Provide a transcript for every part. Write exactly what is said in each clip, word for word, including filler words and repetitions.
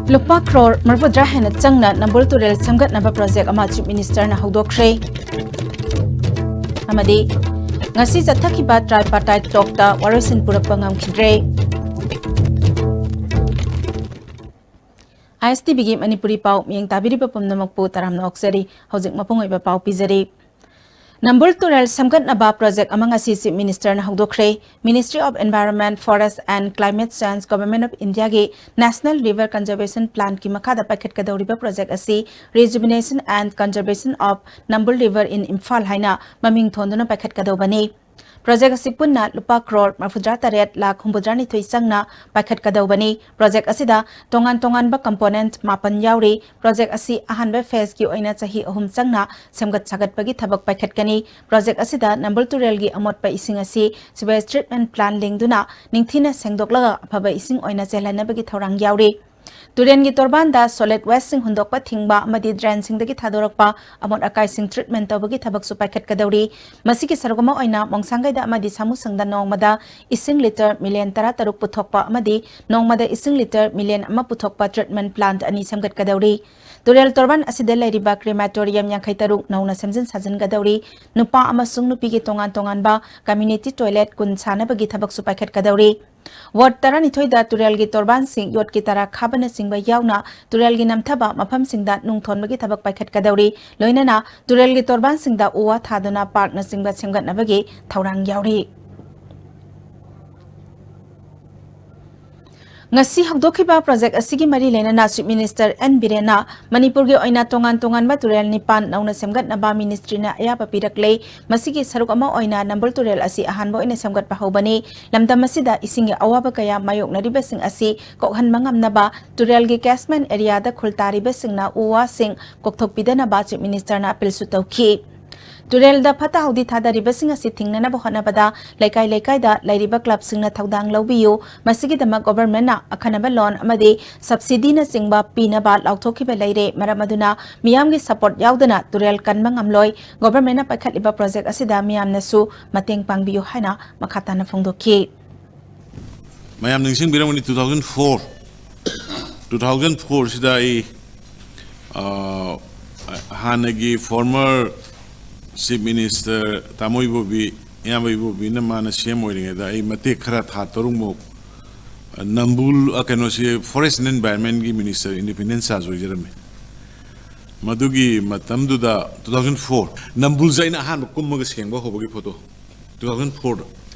ꯂꯨꯄꯥ ꯀ꯭ꯔꯣꯔ ꯃꯔꯤꯐꯨꯇꯔꯥ ꯍꯦꯟꯅ ꯆꯪꯅ ꯅꯝꯕꯨꯜ ꯇꯨꯔꯦꯜ ꯁꯦꯝꯒꯠꯅꯕ ꯄ꯭ꯔꯣꯖꯦꯛ ꯑꯃ ꯆꯤꯐ ꯃꯤꯅꯤꯁꯇꯔꯅ ꯍꯧꯗꯣꯛꯈ꯭ꯔꯦ꯫ ꯑꯃꯗꯤ ꯉꯁꯤ ꯆꯠꯊꯈꯤꯕ tripartite talkꯇ ꯋꯥꯔꯣꯏꯁꯤꯟ ꯄꯨꯔꯛꯄ ꯉꯝꯈꯤꯗ꯭ꯔꯦ꯫ ISTVꯒꯤ ꯃꯅꯤꯄꯨꯔꯤ ꯄꯥꯎ ꯃꯤꯠꯌꯦꯡ ꯇꯥꯕꯤꯔꯤꯕ ꯄꯨꯝꯅꯃꯛꯄꯨ ꯇꯔꯥꯝꯅ ꯑꯣꯛꯆꯔꯤ꯫ ꯍꯧꯖꯤꯛ ꯃꯄꯨꯡ ꯑꯣꯏꯕ ꯄꯥꯎ ꯄꯤꯖꯔꯤ꯫ ꯅꯝꯕꯨꯜ ꯇꯨꯔꯦꯜ ꯁꯦꯝꯒꯠꯅꯕ ꯄ꯭ꯔꯣꯖꯦꯛ ꯑꯃ ꯉꯁꯤ ꯆꯤꯐ ꯃꯤꯅꯤꯁꯇꯔꯅ ꯍꯧꯗꯣꯛꯈ꯭ꯔꯦ꯫ Ministry of Environment, Forest and Climate Change, Government of Indiaꯒꯤ National River Conservation Planꯀꯤ ꯃꯈꯥꯗ ꯄꯥꯏꯈꯠꯀꯗꯧꯔꯤꯕ ꯄ꯭ꯔꯣꯖꯦꯛ ꯑꯁꯤ Rejuvenation and Conservation of Nambul River in Imphal ꯍꯥꯏꯅ ꯃꯃꯤꯡ ꯊꯣꯟꯗꯨꯅ ꯄꯥꯏꯈꯠꯀꯗꯧꯕꯅꯤ꯫ ꯄ꯭ꯔꯣꯖꯦꯛ ꯑꯁꯤ ꯄꯨꯟꯅ ꯂꯨꯄꯥ ꯀ꯭ꯔꯣꯔ ꯃꯔꯤꯐꯨꯇꯔꯥ ꯇꯔꯦꯠ ꯂꯥꯈ ꯍꯨꯝꯐꯨꯇꯔꯥꯅꯤꯊꯣꯏ ꯆꯪꯅ ꯄꯥꯏꯈꯠꯀꯗꯧꯕꯅꯤ꯫ ꯄ꯭ꯔꯣꯖꯦꯛ ꯑꯁꯤꯗ ꯇꯣꯉꯥꯟ ꯇꯣꯉꯥꯟꯕ component ꯃꯥꯄꯟ ꯌꯥꯎꯔꯤ꯫ ꯄ꯭ꯔꯣꯖꯦꯛ ꯑꯁꯤ ꯑꯍꯥꯟꯕ phaseꯀꯤ ꯑꯣꯏꯅ ꯆꯍꯤ ꯑꯍꯨꯝ ꯆꯪꯅ ꯁꯦꯝꯒꯠ ꯁꯥꯒꯠꯄꯒꯤ ꯊꯕꯛ ꯄꯥꯏꯈꯠꯀꯅꯤ꯫ ꯄ꯭ꯔꯣꯖꯦꯛ ꯑꯁꯤꯗ ꯅꯝꯕꯨꯜ ꯇꯨꯔꯦꯜꯒꯤ ꯑꯃꯣꯠꯄ ꯏꯁꯤꯡ ꯑꯁꯤ sewage treatment plant ꯂꯤꯡꯗꯨꯅ ꯅꯤꯡꯊꯤꯅ ꯁꯦꯡꯗꯣꯛꯂꯒ ꯑꯐꯕ ꯏꯁꯤꯡ ꯑꯣꯏꯅ ꯆꯦꯜꯍꯟꯅꯕꯒꯤ ꯊꯧꯔꯥꯡ ꯌꯥꯎꯔꯤ꯫ ꯇꯨꯔꯦꯜꯒꯤ ꯇꯣꯔꯕꯥꯟꯗ solid wasteꯁꯤꯡ ꯍꯨꯟꯗꯣꯛꯄ ꯊꯤꯡꯕ ꯑꯃꯗꯤ drainꯁꯤꯡꯗꯒꯤ ꯊꯥꯗꯣꯔꯛꯄ ꯑꯃꯣꯠ ꯑꯀꯥꯏꯁꯤꯡ treatment ꯇꯧꯕꯒꯤ ꯊꯕꯛꯁꯨ ꯄꯥꯏꯈꯠꯀꯗꯧꯔꯤ꯫ ꯃꯁꯤꯒꯤ ꯁꯔꯨꯛ ꯑꯃ ꯑꯣꯏꯅ ꯃꯣꯡꯁꯥꯡꯒꯩꯗ ꯑꯃꯗꯤ ꯁꯥꯃꯨꯁꯪꯗ ꯅꯣꯡꯃꯗ ꯏꯁꯤꯡ litre million ꯇꯔꯥꯇꯔꯨꯛ ꯄꯨꯊꯣꯛꯄ ꯑꯃꯗꯤ ꯅꯣꯡꯃꯗ ꯏꯁꯤꯡ litre million ꯑꯃ ꯄꯨꯊꯣꯛꯄ treatment plant ꯑꯅꯤ ꯁꯦꯝꯒꯠꯀꯗꯧꯔꯤ꯫ ꯇꯨꯔꯦꯜ ꯇꯣꯔꯕꯥꯟ ꯑꯁꯤꯗ ꯂꯩꯔꯤꯕ crematorium ꯌꯥꯡꯈꯩ ꯇꯔꯨꯛ ꯅꯧꯅ ꯁꯦꯝꯖꯤꯟ ꯁꯥꯖꯤꯟꯒꯗꯧꯔꯤ꯫ ꯅꯨꯄꯥ ꯑꯃꯁꯨꯡ ꯅꯨꯄꯤꯒꯤ ꯇꯣꯉꯥꯟ ꯇꯣꯉꯥꯟꯕ community toilet ꯀꯨꯟ ꯁꯥꯅꯕꯒꯤ ꯊꯕꯛꯁꯨ ꯄꯥꯏꯈꯠꯀꯗꯧꯔꯤ꯫ Ward ꯇꯔꯥꯅꯤꯊꯣꯏꯗ ꯇꯨꯔꯦꯜꯒꯤ ꯇꯣꯔꯕꯥꯟꯁꯤꯡ ꯌꯣꯠꯀꯤ ꯇꯔꯥ ꯈꯥꯕꯅꯆꯤꯡꯕ ꯌꯥꯎꯅ ꯇꯨꯔꯦꯜꯒꯤ ꯅꯝꯊꯕ ꯃꯐꯝꯁꯤꯡꯗ ꯅꯨꯡ ꯊꯣꯟꯕꯒꯤ ꯊꯕꯛ ꯄꯥꯏꯈꯠꯀꯗꯧꯔꯤ꯫ ꯂꯣꯏꯅꯅ ꯇꯨꯔꯦꯜꯒꯤ ꯇꯣꯔꯕꯥꯟꯁꯤꯡꯗ ꯎ ꯋꯥ ꯊꯥꯗꯨꯅ parkꯅꯆꯤꯡꯕ ꯁꯦꯝꯒꯠꯅꯕꯒꯤ ꯊꯧꯔꯥꯡ ꯌꯥꯎꯔꯤ꯫ ꯉꯁꯤ ꯍꯧꯗꯣꯛꯈꯤꯕ ꯄ꯭ꯔꯣꯖꯦꯛ ꯑꯁꯤꯒꯤ ꯃꯔꯤ ꯂꯩꯅꯅ ꯆꯤꯐ ꯃꯤꯅꯤꯁꯇꯔ ꯑꯦꯟ ꯕꯤꯔꯦꯟꯅ ꯃꯅꯤꯄꯨꯔꯒꯤ ꯑꯣꯏꯅ ꯇꯣꯉꯥꯟ ꯇꯣꯉꯥꯟꯕ ꯇꯨꯔꯦꯜ ꯅꯤꯄꯥꯟ ꯅꯧꯅ ꯁꯦꯝꯒꯠꯅꯕ ꯃꯤꯅꯤꯁꯇ꯭ꯔꯤꯅ ꯑꯌꯥꯕ ꯄꯤꯔꯛꯂꯦ꯫ ꯃꯁꯤꯒꯤ ꯁꯔꯨꯛ ꯑꯃ ꯑꯣꯏꯅ ꯅꯝꯕꯨꯜ ꯇꯨꯔꯦꯜ ꯑꯁꯤ ꯑꯍꯥꯟꯕ ꯑꯣꯏꯅ ꯁꯦꯝꯒꯠꯄ ꯍꯧꯕꯅꯤ꯫ ꯂꯝꯗꯝ ꯑꯁꯤꯗ ꯏꯁꯤꯡꯒꯤ ꯑꯋꯥꯕ ꯀꯌꯥ ꯃꯥꯌꯣꯛꯅꯔꯤꯕꯁꯤꯡ ꯑꯁꯤ ꯀꯣꯛꯍꯟꯕ ꯉꯝꯅꯕ ꯇꯨꯔꯦꯜꯒꯤ catchment areaꯗ ꯈꯨꯜ ꯇꯥꯔꯤꯕꯁꯤꯡꯅ ꯎ ꯋꯥꯁꯤꯡ ꯀꯣꯛꯊꯣꯛꯄꯤꯗꯅꯕ ꯆꯤꯐ ꯃꯤꯅꯤꯁꯇꯔꯅ ꯑꯄꯤꯜꯁꯨ ꯇꯧꯈꯤ꯫ ꯇꯨꯔꯦꯜꯗ ꯐꯠꯇ ꯍꯥꯎꯗꯤ ꯊꯥꯗꯔꯤꯕꯁꯤꯡ ꯑꯁꯤ ꯊꯤꯡꯅꯅꯕ ꯍꯣꯠꯅꯕꯗ ꯂꯩꯀꯥꯏ ꯂꯩꯀꯥꯏꯗ ꯂꯩꯔꯤꯕ clubꯁꯤꯡꯅ ꯊꯧꯗꯥꯡ ꯂꯧꯕꯤꯌꯨ꯫ ꯃꯁꯤꯒꯤꯗꯃꯛ governmentꯅ ꯑꯈꯟꯅꯕ loan ꯑꯃꯗꯤ subsidyꯅꯆꯤꯡꯕ ꯄꯤꯅꯕ ꯂꯥꯎꯊꯣꯛꯈꯤꯕ ꯂꯩꯔꯦ꯫ ꯃꯔꯝ ꯑꯗꯨꯅ ꯃꯤꯌꯥꯝꯒꯤ support ꯌꯥꯎꯗꯅ ꯇꯨꯔꯦꯜ ꯀꯟꯕ ꯉꯝꯂꯣꯏ꯫ Governmentꯅ ꯄꯥꯏꯈꯠꯂꯤꯕ ꯄ꯭ꯔꯣꯖꯦꯛ ꯑꯁꯤꯗ ꯃꯤꯌꯥꯝꯅꯁꯨ ꯃꯇꯦꯡ ꯄꯥꯡꯕꯤꯌꯨ ꯍꯥꯏꯅ ꯃꯈꯥ ꯇꯥꯅ ꯐꯣꯡꯗꯣꯛꯈꯤ꯫ ꯃꯌꯥꯝ ꯅꯤꯡꯁꯤꯡꯕꯤꯔꯝꯒꯅꯤ, two thousand four two thousand ꯐꯣꯔꯁꯤꯗ ꯑꯩ ꯑ, ꯍꯥꯟꯅꯒꯤ former Chief Minister ꯇꯥꯃꯣ ꯏꯕꯣꯕꯤ, ꯏꯌꯥꯝꯕ ꯏꯕꯣꯕꯤꯅ ꯃꯥꯅ ꯁꯤ ꯑꯦꯝ ꯑꯣꯏꯔꯤꯉꯩꯗ ꯑꯩ ꯃꯇꯦꯛ ꯈꯔ, ꯊꯥ ꯇꯔꯨꯛꯃꯨꯛ, ꯑ, ꯅꯝꯕꯨꯜ, ꯑ, ꯀꯩꯅꯣꯁꯤ, Forest and Environmentꯀꯤ Minister, Independent Charge ꯑꯣꯏꯖꯔꯝꯃꯤ꯫ ꯃꯗꯨꯒꯤ ꯃꯇꯝꯗꯨꯗ, ꯇꯨ ꯊꯥꯎꯖꯟ ꯐꯣꯔ, ꯅꯝꯕꯨꯜꯁꯦ ꯑꯩꯅ ꯑꯍꯥꯟꯕ ꯀꯨꯝꯃꯒ ꯁꯦꯡꯕ ꯍꯧꯕꯒꯤ photo, ꯇꯨ ꯊꯥꯎꯖꯟ ꯐꯣꯔꯗ꯫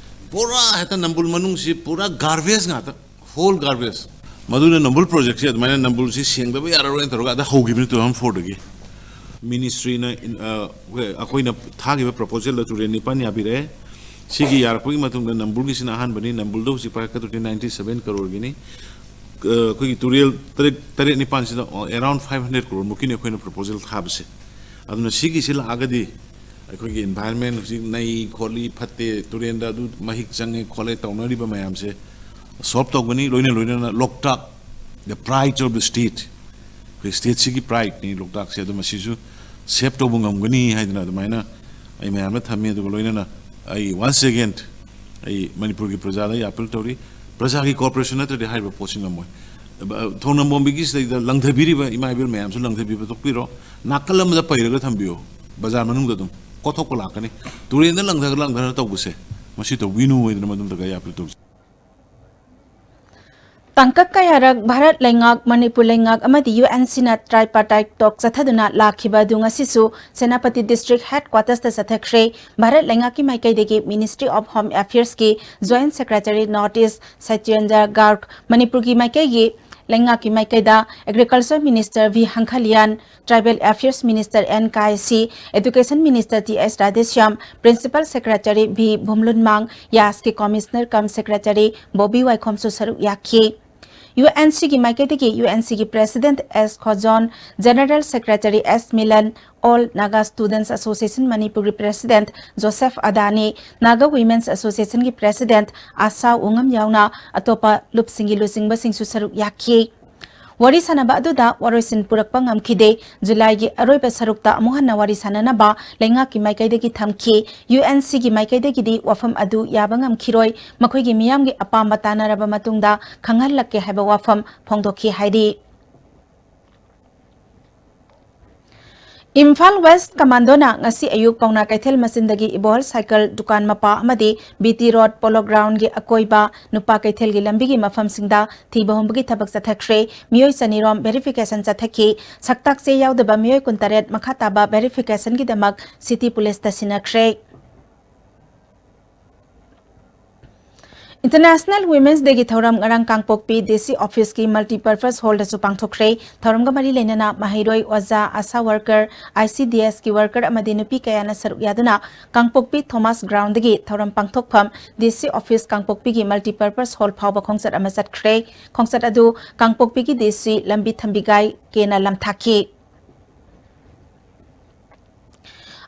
ꯄꯨꯔꯥ ꯍꯦꯛꯇ ꯅꯝꯕꯨꯜ ꯃꯅꯨꯡꯁꯤ ꯄꯨꯔꯥ garbage ꯉꯥꯛꯇ, whole garbage꯫ ꯃꯗꯨꯅ ꯅꯝꯕꯨꯜ projectꯁꯦ ꯑꯗꯨꯃꯥꯏꯅ ꯅꯝꯕꯨꯜꯁꯤ ꯁꯦꯡꯗꯕ ꯌꯥꯔꯔꯣꯏꯅ ꯇꯧꯔꯒ ꯑꯗ ꯍꯧꯈꯤꯕꯅꯤ ꯇꯨ ꯊꯥꯎꯖꯟ ꯐꯣꯔꯗꯒꯤ꯫ Ministryꯅ, ꯑ, ꯑꯩꯈꯣꯏ-, ꯑꯩꯈꯣꯏꯅ ꯊꯥꯈꯤꯕ proposalꯗ ꯇꯨꯔꯦꯜ ꯅꯤꯄꯥꯟ ꯌꯥꯕꯤꯔꯛꯑꯦ꯫ ꯁꯤꯒꯤ ꯌꯥꯔꯛꯄꯒꯤ ꯃꯇꯨꯡꯗ ꯅꯝꯕꯨꯜꯒꯤꯁꯤꯅ ꯑꯍꯥꯟꯕꯅꯤ꯫ ꯅꯝꯕꯨꯜꯗ ꯍꯧꯖꯤꯛ ꯄꯥꯏꯔꯛꯀꯗꯣꯏꯁꯦ ninety seven crore ꯒꯤꯅꯤ꯫ ꯑ, ꯑꯩꯈꯣꯏꯒꯤ ꯇꯨꯔꯦꯜ ꯇꯔꯦꯠ, ꯇꯔꯦꯠ ꯅꯤꯄꯥꯟꯁꯤꯗ around five hundred crore ꯃꯨꯛꯀꯤꯅꯤ ꯑꯩꯈꯣꯏꯅ proposal ꯊꯥꯕꯁꯦ꯫ ꯑꯗꯨꯅ ꯁꯤꯒꯤꯁꯤ ꯂꯥꯛꯑꯒꯗꯤ ꯑꯩꯈꯣꯏꯒꯤ environment ꯍꯧꯖꯤꯛ ꯅꯩ ꯈꯣꯠꯂꯤ ꯐꯠꯇꯦ, ꯇꯨꯔꯦꯜꯗ ꯑꯗꯨ ꯃꯍꯤꯛ ꯆꯪꯉꯦ ꯈꯣꯠꯂꯦ ꯇꯧꯅꯔꯤꯕ ꯃꯌꯥꯝꯁꯦ solve ꯇꯧꯒꯅꯤ꯫ ꯂꯣꯏꯅ ꯂꯣꯏꯅꯅ ꯂꯣꯛꯇꯥꯛ, the pride of the state, ꯑꯩꯈꯣꯏ stateꯁꯤꯒꯤ prideꯅꯤ ꯂꯣꯛꯇꯥꯛꯁꯦ, ꯑꯗꯨ ꯃꯁꯤꯁꯨ save ꯇꯧꯕ ꯉꯝꯒꯅꯤ ꯍꯥꯏꯗꯅ ꯑꯗꯨꯃꯥꯏꯅ ꯑꯩ ꯃꯌꯥꯝꯗ ꯊꯝꯃꯤ꯫ ꯑꯗꯨꯒ ꯂꯣꯏꯅꯅ ꯑꯩ once again ꯑꯩ ꯃꯅꯤꯄꯨꯔꯒꯤ ꯄ꯭ꯔꯖꯥꯗ ꯑꯩ appeal ꯇꯧꯔꯤ, ꯄ꯭ꯔꯖꯥꯒꯤ cooperation ꯅꯠꯇ꯭ꯔꯗꯤ ꯍꯥꯏꯔꯤꯕ ꯄꯣꯠꯁꯤ ꯉꯝꯃꯣꯏ꯫ ꯊꯣꯡꯅꯝꯕꯣꯝꯕꯤꯒꯤ ꯁꯤꯗꯩꯗ ꯂꯪꯊꯕꯤꯔꯤꯕ ꯏꯃꯥ ꯏꯕꯦꯜ ꯃꯌꯥꯝꯁꯨ ꯂꯪꯊꯕꯤꯕ ꯇꯣꯛꯄꯤꯔꯣ, ꯅꯥꯀꯜ ꯑꯃꯗ ꯄꯩꯔꯒ ꯊꯝꯕꯤꯌꯣ꯫ ꯕꯖꯥꯔ ꯃꯅꯨꯡꯗ ꯑꯗꯨꯝ ꯀꯣꯊꯣꯛꯄ ꯂꯥꯛꯀꯅꯤ꯫ ꯇꯨꯔꯦꯟꯗ ꯂꯪꯊꯔ ꯂꯪꯊꯔ ꯇꯧꯕꯁꯦ ꯃꯁꯤ ꯇꯧꯕꯤꯅꯨ ꯍꯥꯏꯗꯅ ꯃꯗꯨꯝꯗ ꯑꯩ appeal ꯇꯧꯖꯩ꯫ ꯇꯥꯡꯀꯛ ꯀꯌꯥꯔꯛ ꯚꯥꯔꯠ ꯂꯩꯉꯥꯛ, ꯃꯅꯤꯄꯨꯔ ꯂꯩꯉꯥꯛ ꯑꯃꯗꯤ ꯌꯨ ꯑꯦꯟ ꯁꯤꯅ tripartite talk ꯆꯠꯊꯗꯨꯅ ꯂꯥꯛꯈꯤꯕ ꯑꯗꯨ ꯉꯁꯤꯁꯨ ꯁꯦꯅꯥꯄꯇꯤ district headquartersꯇ ꯆꯠꯊꯈ꯭ꯔꯦ꯫ ꯚꯥꯔꯠ ꯂꯩꯉꯥꯛꯀꯤ ꯃꯥꯏꯀꯩꯗꯒꯤ Ministry of Home Affairsꯀꯤ Joint Secretary North East Satyendra ꯒꯥꯔꯒ, ꯃꯅꯤꯄꯨꯔꯒꯤ ꯃꯥꯏꯀꯩꯒꯤ ꯂꯩꯉꯥꯛꯀꯤ ꯃꯥꯏꯀꯩꯗ Agriculture Minister V Hangkhalian, Tribal Affairs Minister N Kaisii, Education Minister T S Radheshyam, Principal Secretary V Vumlunmang, ꯌꯥꯁꯀꯤ Commissioner cum Secretary ꯕꯣꯕꯤ ꯋꯥꯏꯈꯣꯝꯁꯨ ꯁꯔꯨꯛ ꯌꯥꯈꯤ꯫ ꯌꯨ ꯑꯦꯟ ꯁꯤꯒꯤ ꯃꯥꯏꯀꯩꯗꯒꯤ ꯌꯨ ꯑꯦꯟ ꯁꯤꯒꯤ President S Khojon, General Secretary S Milan, All Naga Students Association ꯃꯅꯤꯄꯨꯔꯒꯤ President Joseph Adani, Naga Women's Associationꯒꯤ President Asha ꯎꯉꯝ ꯌꯥꯎꯅ ꯑꯇꯣꯞꯄ ꯂꯨꯞꯁꯤꯡꯒꯤ ꯂꯨꯆꯤꯡꯕꯁꯤꯡꯁꯨ ꯁꯔꯨꯛ ꯌꯥꯈꯤ꯫ ꯋꯥꯔꯤ ꯁꯥꯟꯅꯕ ꯑꯗꯨꯗ ꯋꯥꯔꯣꯏꯁꯤꯟ ꯄꯨꯔꯛꯄ ꯉꯝꯈꯤꯗꯦ꯫ ꯖꯨꯂꯥꯏꯒꯤ ꯑꯔꯣꯏꯕ ꯁꯔꯨꯛꯇ ꯑꯃꯨꯛ ꯍꯟꯅ ꯋꯥꯔꯤ ꯁꯥꯟꯅꯅꯕ ꯂꯩꯉꯥꯛꯀꯤ ꯃꯥꯏꯀꯩꯗꯒꯤ ꯊꯝꯈꯤ꯫ UNCꯒꯤ ꯃꯥꯏꯀꯩꯗꯒꯤꯗꯤ ꯋꯥꯐꯝ ꯑꯗꯨ ꯌꯥꯕ ꯉꯝꯈꯤꯔꯣꯏ꯫ ꯃꯈꯣꯏꯒꯤ ꯃꯤꯌꯥꯝꯒꯤ ꯑꯄꯥꯝꯕ ꯇꯥꯟꯅꯔꯕ ꯃꯇꯨꯡꯗ ꯈꯪꯍꯜꯂꯛꯀꯦ ꯍꯥꯏꯕ ꯋꯥꯐꯝ ꯐꯣꯡꯗꯣꯛꯈꯤ ꯍꯥꯏꯔꯤ꯫ ꯏꯝꯐꯥꯜ ꯋꯦꯁ ꯀꯃꯥꯟꯗꯣꯅ ꯉꯁꯤ ꯑꯌꯨꯛ ꯄꯥꯎꯅꯥ ꯀꯩꯊꯦꯜ ꯃꯆꯤꯟꯗꯒꯤ ꯏꯕꯣꯍꯜ ꯁꯥꯏꯀꯜ ꯗꯨꯀꯥꯟ ꯃꯄꯥ ꯑꯃꯗꯤ BT ꯔꯣꯗ, ꯄꯣꯂꯣ ꯒ꯭ꯔꯥꯎꯟꯒꯤ ꯑꯀꯣꯏꯕ, ꯅꯨꯄꯥ ꯀꯩꯊꯦꯜꯒꯤ ꯂꯝꯕꯤꯒꯤ ꯃꯐꯝꯁꯤꯡꯗ ꯊꯤꯕ ꯍꯨꯝꯕꯒꯤ ꯊꯕꯛ ꯆꯠꯊꯈ꯭ꯔꯦ꯫ ꯃꯤꯑꯣꯏ ꯆꯅꯤꯔꯣꯝ ꯚꯦꯔꯤꯐꯤꯀꯦꯁꯟ ꯆꯠꯊꯈꯤ꯫ ꯁꯛꯇꯥꯛ ꯆꯦ ꯌꯥꯎꯗꯕ ꯃꯤꯑꯣꯏ ꯀꯨꯟꯇꯔꯦꯠ ꯃꯈꯥ ꯇꯥꯕ ꯚꯦꯔꯤꯐꯤꯀꯦꯁꯟꯒꯤꯗꯃꯛ ꯁꯤꯇꯤ ꯄꯨꯂꯤꯁꯇ ꯁꯤꯟꯅꯈ꯭ꯔꯦ꯫ International Women's Dayꯒꯤ ꯊꯧꯔꯝ ꯉꯔꯥꯡ ꯀꯥꯡꯄꯣꯛꯄꯤ DC officeꯀꯤ multipurpose hallꯗꯁꯨ ꯄꯥꯡꯊꯣꯛꯈ꯭ꯔꯦ꯫ ꯊꯧꯔꯝꯒ ꯃꯔꯤ ꯂꯩꯅꯅ ꯃꯍꯩꯔꯣꯏ, ꯑꯣꯖꯥ, ASHA worker, ICDSꯀꯤ worker ꯑꯃꯗꯤ ꯅꯨꯄꯤ ꯀꯌꯥꯅ ꯁꯔꯨꯛ ꯌꯥꯗꯨꯅ ꯀꯥꯡꯄꯣꯛꯄꯤ ꯊꯣꯃꯥꯁ ꯒ꯭ꯔꯥꯎꯟꯗꯒꯤ ꯊꯧꯔꯝ ꯄꯥꯡꯊꯣꯛꯐꯝ DC office ꯀꯥꯡꯄꯣꯛꯄꯤꯒꯤ multipurpose hall ꯐꯥꯎꯕ ꯈꯣꯡꯆꯠ ꯑꯃ ꯆꯠꯈ꯭ꯔꯦ꯫ ꯈꯣꯡꯆꯠ ꯑꯗꯨ ꯀꯥꯡꯄꯣꯛꯄꯤꯒꯤ DC ꯂꯝꯕꯤ ꯊꯝꯕꯤꯒꯥꯏ ꯀꯦꯅ ꯂꯝꯊꯥꯈꯤ꯫